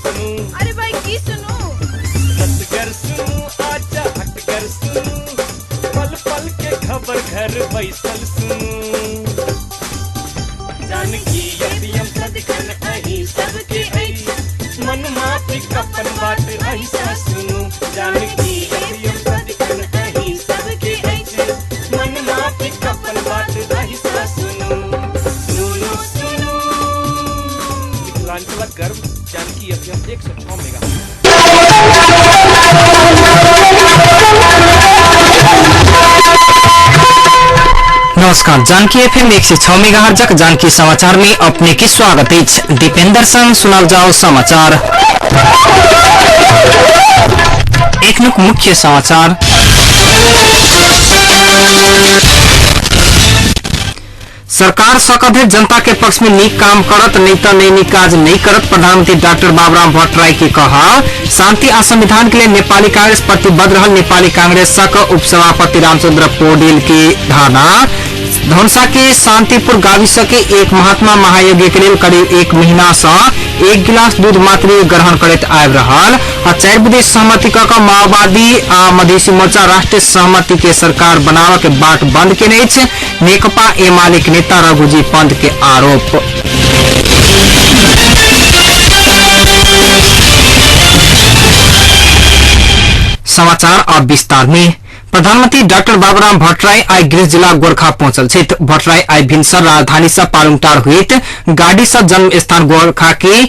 सुनू। अरे भाई की सुनू? रसगर सुनू, आजा हटकर सुनू, पल पल के खबर घर बैसल सुनू। जानकी एफएम सदिखन अहीं सबके अछि, मन माफिक अपन बात अहीं सँ सुनू। जानकी एफएम सदिखन अहीं सबके अछि, मन माफिक अपन बात अहीं सँ सुनू। सुनू सुनू मिथिलांचलक गर्व जानकी एफएम 106 मेगा। नमस्कार, जानकी एफएम 106 मेगाहर्जक जानकी समाचार में अपने के स्वागत अछि। दीपेंद्र संग सुनाल जाओ समाचार। एखनुक मुख्य समाचार। सरकार सकधे जनता के पक्ष में नीक काम करत, नहीं तो नई नीक काज नहीं करत। प्रधानमंत्री डॉक्टर बाबूराम भट्टराई के कहा शांति आ संविधान के लिए नेपाली कांग्रेस प्रतिबद्ध रहल। नेपाली कांग्रेसक उपसभापति रामचंद्र पौडेल के धारणा। धनुषा के शांतिपुर गाविस के एक महात्मा महायज्ञ के लेल करीब एक महीना से एक गिलास दूध मात्र ग्रहण करैत आबि रहल आ 4 बुँदे सहमति क क माओवादी आ मधेसी मोर्चा राष्ट्रीय सहमति के सरकार बनाबऽ के बाट बंद केने अछि। नेकपा एमाले के नेता रघुजी पंत के आरोप। समाचार अब विस्तार में। प्रधानमंत्री डॉक्टर बाबूराम भट्टराई आइ गृह जिला गोरखा पहुंचल छथि। भट्टराई आइ भिनसर राजधानी से पालुङटार होइत गाड़ी से जन्म स्थान गोरखा के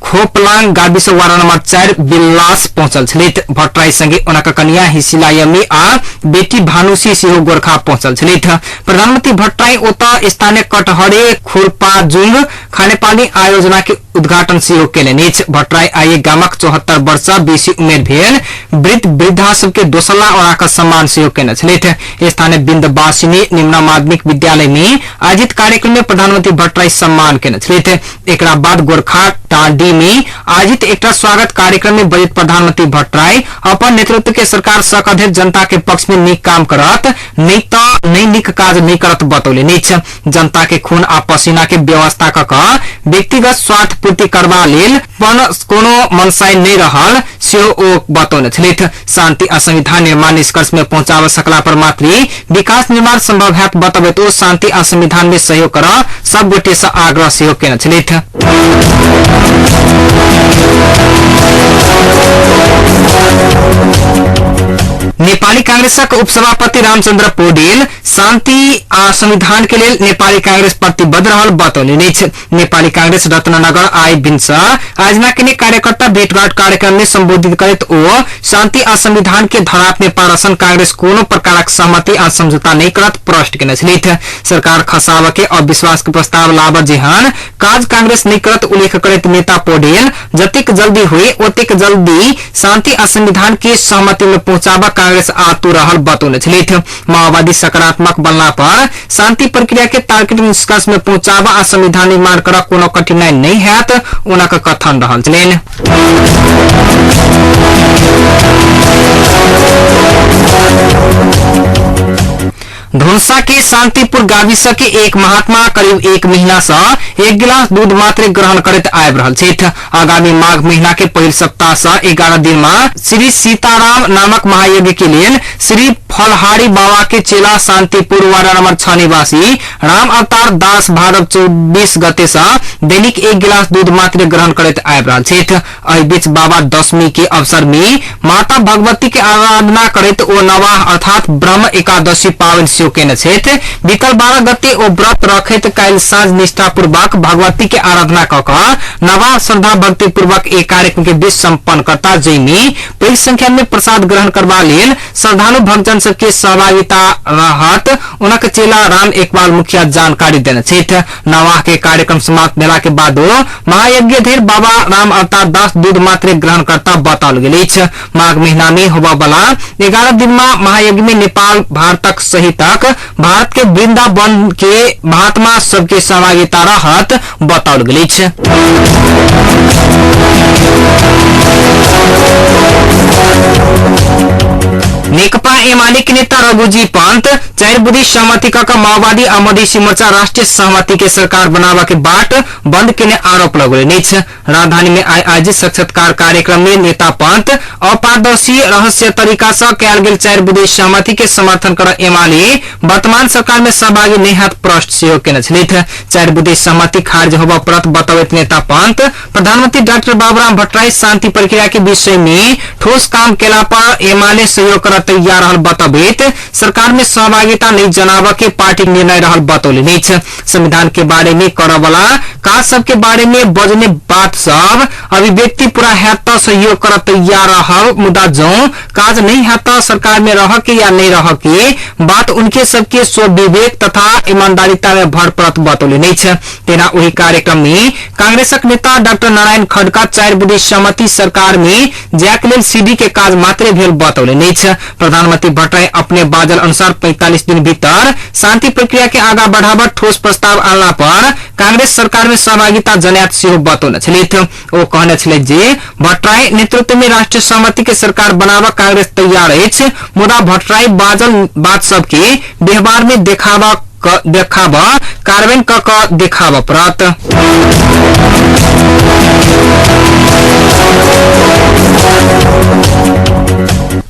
खोपलांग गाविस वार्ड नंबर 4 बिल्लास पहुंचल छलथि। भट्टराई संगे उनका कन्या हिसिला यमी आ बेटी भानुसी सेहो गोरखा पहुंचल छलथि। प्रधानमंत्री भट्टराई ओतऽ स्थानीय कटहरे खुरपाजुंग खानेपानी आयोजना के उद्घाटन सेहो केलनि अछि। भट्टराई आइ गामक 74 वर्ष बेसी उमेर भेल वृद्ध वृद्धा सबके दोसला ओढ़ाकऽ सम्मान सेहो केने छलथि। स्थानीय बिन्दवासिनी निम्न माध्यमिक विद्यालय में आयोजित कार्यक्रम में प्रधानमंत्री भट्टराई सम्मान केने छलथि। एकरा बाद गोरखा टांडी में आयोजित एकटा स्वागत कार्यक्रम में बजैत प्रधानमंत्री भट्टराई अपन नेतृत्व के सरकार सकधे जनता के पक्ष में नीक काम करत, नहीं तो नहीं नीक काज नहीं करत बतौलनि अछि। जनता के खून आ पसीना के व्यवस्था क क व्यक्तिगत स्वार्थ पूर्ति करबा लेल कोनो मनसाय नहीं रहल सेहो ओ बतौने छलथि। शांति आ संविधान निर्माण निष्कर्ष में पहुंचाबऽ सकला पर मात्र विकास निर्माण संभव हैत बतबैत ओ शांति आ संविधान में सहयोग करऽ सब गोटे से आग्रह सेहो केने छलथि। नेपाली कांग्रेसक उपसभापति रामचंद्र पौडेल शांति आ संविधान के लेल नेपाली कांग्रेस प्रतिबद्ध रहल बतौलनि अछि। नेपाली कांग्रेस रत्ननगर आइ भिनसर आयोजना केने कार्यकर्ता भेटघाट कार्यक्रम में संबोधित करैत ओ शांति आ संविधान के धराप में पारसन कांग्रेस कोनो प्रकारक सहमति आ समझौता नहीं करत प्रश्न केने छलथि। सरकार खसाबऽ के अविश्वास के प्रस्ताव लाबऽ जेहन काज कांग्रेस नहीं करत उल्लेख करैत नेता पौडेल जतेक जल्दी हुए ओतेक जल्दी शांति आ संविधान के सहमति में पहुंचाबऽ कांग्रेस आतुर रहल बतौने छलथि। माओवादी सकारात्मक बनला पर शांति प्रक्रिया के तार्किक निष्कर्ष में पहुंचाबऽ आ संविधान निर्माण करऽ कोनो कठिनाई नहीं हैत उनक कथन रहल छलनि। धनुषा के शांतिपुर गाविस के एक महात्मा करीब एक महीना से एक गिलास दूध मात्र ग्रहण करैत आबि रहल छथि। आगामी माघ महीना के पहिल सप्ताह से 11 दिन में श्री सीताराम नामक महायज्ञ के लेल श्री फलहारी बाबा के चेला शांतिपुर वार्ड नंबर 6 निवासी राम अवतार दास भादव 24 गते से दैनिक एक गिलास दूध मात्र ग्रहण करैत आबि रहल छथि। एहि बीच बाबा दशमी के अवसर में माता भगवती के आराधना करैत ओ नवाह अर्थात ब्रह्म एकादशी पावनि सेहो केने छथि। बीतल 12 गते ओ व्रत रखैत काल्हि साँझ निष्ठापूर्वक भगवती के आराधना क क नवाह श्रद्धा भक्ति पूर्वक एक कार्यक्रम के बीच सम्पन्न करता, जाहिमे पैघ संख्या में प्रसाद ग्रहण करबा लेल श्रद्धालु भक्तजन सबके सहभागिता रहत उनक चेला राम एकबाल मुखिया जानकारी देने छथि। नवाह के कार्यक्रम समाप्त भेला के बादो महायज्ञ धरि बाबा राम अवतार दास दूध मात्र ग्रहण करता बताओल गेल अछि। माघ महीना में होबय बला 11 दिन में महायज्ञ में नेपाल भारतक सहितक भारत के वृंदावन के महात्मा सबके सहभागिता रहत बताओल गेल अछि। नेकपा एमाले के नेता रघुजी पंत चार बुद्धि सहमति क माओवादी आ मधेसी मोर्चा राष्ट्रिय सहमति के सरकार बनावा के बाट बंद केने आरोप लगौने अछि। राजधानी में आइ आयोजित साक्षात्कार कार्यक्रम में नेता पंत अपारदर्शी रहस्य तरीका से कयल गेल चार बुद्धि सहमति के समर्थन कर एमाले वर्तमान सरकार में सहभागी नहि हैत प्रश्न सेहो केने छलथि। चार बुद्धि सहमति खारिज होबय पड़त बतबैत नेता पंत प्रधानमंत्री डाक्टर बाबूराम भट्टराई शांति प्रक्रिया के विषय में ठोस काम केला पर एमाले सहयोग कर तैयार रहल बतबैत सरकार में सहभागिता नहीं जनाब के पार्टी निर्णय रहल बतौलनि अछि। संविधान के बारे में करवला काज सबके बारे में बजने बात सब अभिव्यक्ति पूरा हैत त सहयोग कर तैयार रहल, मुदा जौं काज नहीं हैत त सरकार में रह के या नहीं रह के बात उनके सबके स्वविवेक तथा ईमानदारिता में भर पड़त बतौलनि अछि। तेना ओहि कार्यक्रम में कांग्रेसक नेता डाक्टर नारायण खड़का चार बुद्धि सहमति सरकार में जायके लेल सीडी के काज मात्रे भेल बतौलनि अछि। प्रधानमंत्री भट्टराई अपने बाजल अनुसार 45 दिन भीतर शांति प्रक्रिया के आगा बढ़ाबऽ ठोस प्रस्ताव आनला पर कांग्रेस सरकार में सहभागिता जनायत सेहो बतौने छलथि। ओ कहने छलथि जे भट्टराई नेतृत्व में राष्ट्रीय सहमति के सरकार बनाबऽ कांग्रेस तैयार अछि, मुदा भट्टराई बाजल बात सबके व्यवहार में देखाबऽ कार्यान्वयन क देखाबऽ पड़त।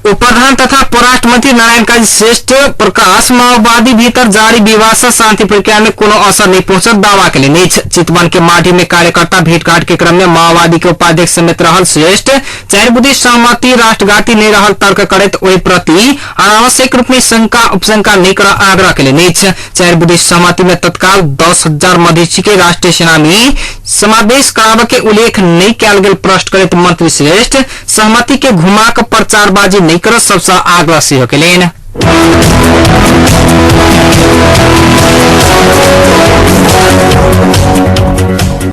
उपप्रधान तथा परराष्ट्र मंत्री नारायण काजी श्रेष्ठ प्रकाश माओवादी भीतर जारी विवाद से शांति प्रक्रिया में कोनो असर नहीं पहुंचत दावा के लेने अछि। चितवन के माढी में कार्यकर्ता भेंटघाट के क्रम में माओवादी के उपाध्यक्ष समेत रहल श्रेष्ठ चार बुद्धि सहमति राष्ट्रघाती नहीं रहल तर्क करैत ओहि प्रति अनावश्यक रूप में शंका उपशंका नहीं कर आग्रह के लेने अछि। चार बुद्धि सहमति में तत्काल 10,000 मधेसी के राष्ट्रीय सेना में समावेश कराबऽ के उल्लेख नहीं कयल गेल प्रश्न करैत मंत्री श्रेष्ठ सहमति के घुमा के प्रचारबाजी नहीं कर सबसे आग्रह सेहो केलनि।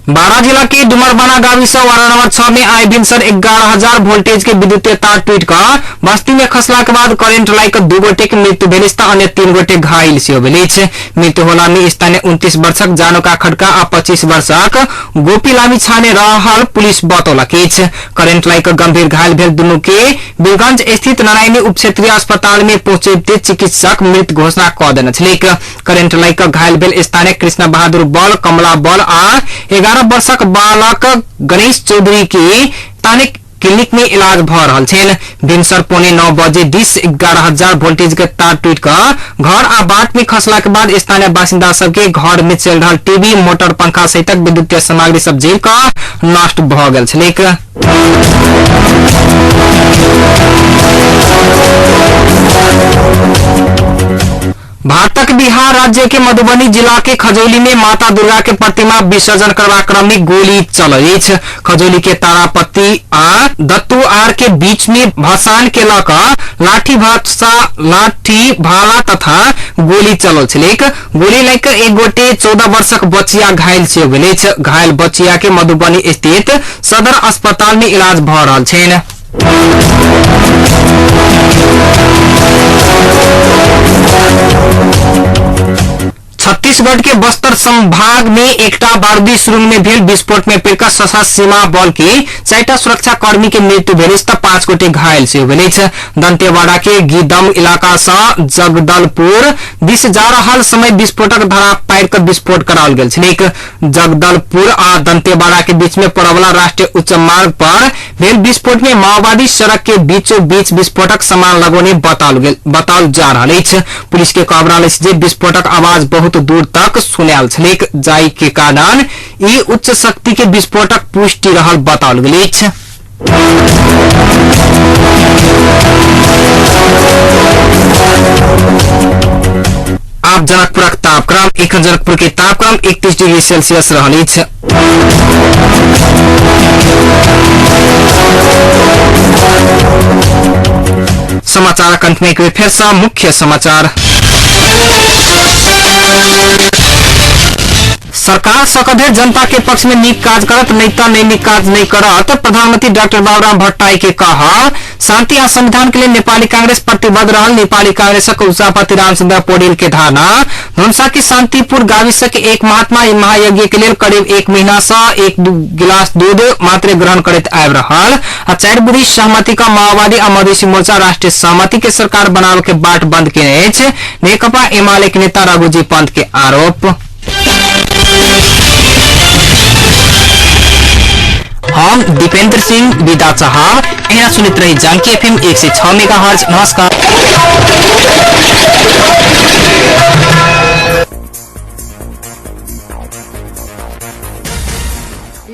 बारा जिला के डुमरबाना गावी से वार्ड नंबर 6 में आइ भिनसर 11,000 वोल्टेज के विद्युतीय तार टूट कर बस्ती में खसला के बाद करेंट लागि कऽ 2 गोटे के मृत्यु भेल अछि त अन्य 3 गोटे घायल सेहो भेल अछि। मृत्यु होला में स्थानीय 29 वर्षक जानोका खड़का आ 25 वर्षक गोपी लामी छाने रहल पुलिस बतौलक अछि। करेंट लागि कऽ गंभीर घायल भेल दुनू के वीरगंज स्थित नारायणी उप क्षेत्रीय अस्पताल में पहुंचते चिकित्सक मृत घोषणा कऽ देने छलैक। करेंट लागि कऽ घायल भेल स्थानीय कृष्ण बहादुर बल, कमला बल आ 11 वर्षक बालक गणेश चौधरी के स्थानीय क्लिनिक में इलाज भ रहल छनि। भिनसर 8:45 बजे दिस 11,000 वोल्टेज के तार टूट कऽ घर आ बाट में खसला के बाद स्थानीय बासिन्दा सबके घर में चलि रहल टीवी, मोटर, पंखा सहितक विद्युतीय सामग्री सब जरि कऽ नष्ट भऽ गेल छलैक। भारतक बिहार राज्य के मधुबनी जिला के खजौली में माता दुर्गा के प्रतिमा विसर्जन करबाक क्रम में गोली चलल अछि। खजौली के तारापत्ती आ दत्तुआर के बीच में भसान के लऽ कऽ लाठी भाला तथा गोली चलल छलैक। गोली लागि कऽ एक गोटे 14 वर्षक बचिया घायल सेहो भेल अछि। घायल बचिया के मधुबनी स्थित सदर अस्पताल में इलाज भऽ रहल छनि। छत्तीसगढ़ के बस्तर संभाग में एकटा बारूदी सुरुंग में भेल विस्फोट में पड़ि कऽ सशस्त्र सीमा बल के 4टा सुरक्षा कर्मी के मृत्यु भेल अछि त 5 गोटे घायल सेहो भेल अछि। दंतेवाड़ा के गिदम इलाका सँ जगदलपुर दिस जा रहल समय विस्फोटक धरा पारि कऽ विस्फोट कराओल गेल छलैक। जगदलपुर आ दंतेवाड़ा के बीच में पड़वला राष्ट्रीय उच्च मार्ग पर भेल विस्फोट में माओवादी सड़क के बीचों बीच विस्फोटक सामान लगौने बताओल जा रहल अछि। पुलिस के कहब रहल अछि जे विस्फोटक आवाज बहुत दूर तक सुनायल छलैक, जाहि के कारण ई उच्च शक्ति के विस्फोटक पुष्टि रहल बताओल गेल अछि। आब जनकपुरक तापक्रम। एखन जनकपुर के तापक्रम 31 डिग्री सेल्सियस रहल अछि। समाचारक अंत में एक बेर फेर सँ मुख्य समाचार। सरकार सकधे जनता के पक्ष में नीक काज करत, नहीं त नहीं नीक काज नहीं करत, प्रधानमंत्री डाक्टर बाबूराम भट्टराई के कहल। शांति आ संविधान के लिए नेपाली कांग्रेस प्रतिबद्ध रहल नेपाली कांग्रेसक उपसभापति रामचंद्र पौडेल के धारणा। धनुषा के शांतिपुर गाविस के एक महात्मा महायज्ञ के लेल करीब 1 महीना से 1 गिलास दूध मात्र ग्रहण करैत आबि रहल आ चारि बुरी सहमति क माओवादी आ मधेसी मोर्चा राष्ट्रिय सहमति के सरकार बनावे के बाट बंद केने अछि। नेकपा एमाले के नेता रघुजी पंत के आरोप। हम दीपेंद्र सिंह विदा चाहब। एहिना सुनैत रही जानकी एफएम 106 मेगाहर्ट्ज। नमस्कार।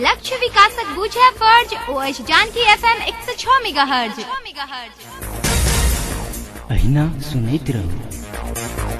लक्ष्य विकासक बुझे फर्ज ओ अछि जानकी एफएम 106 मेगाहर्ट्ज। अहिना सुनैत रहू।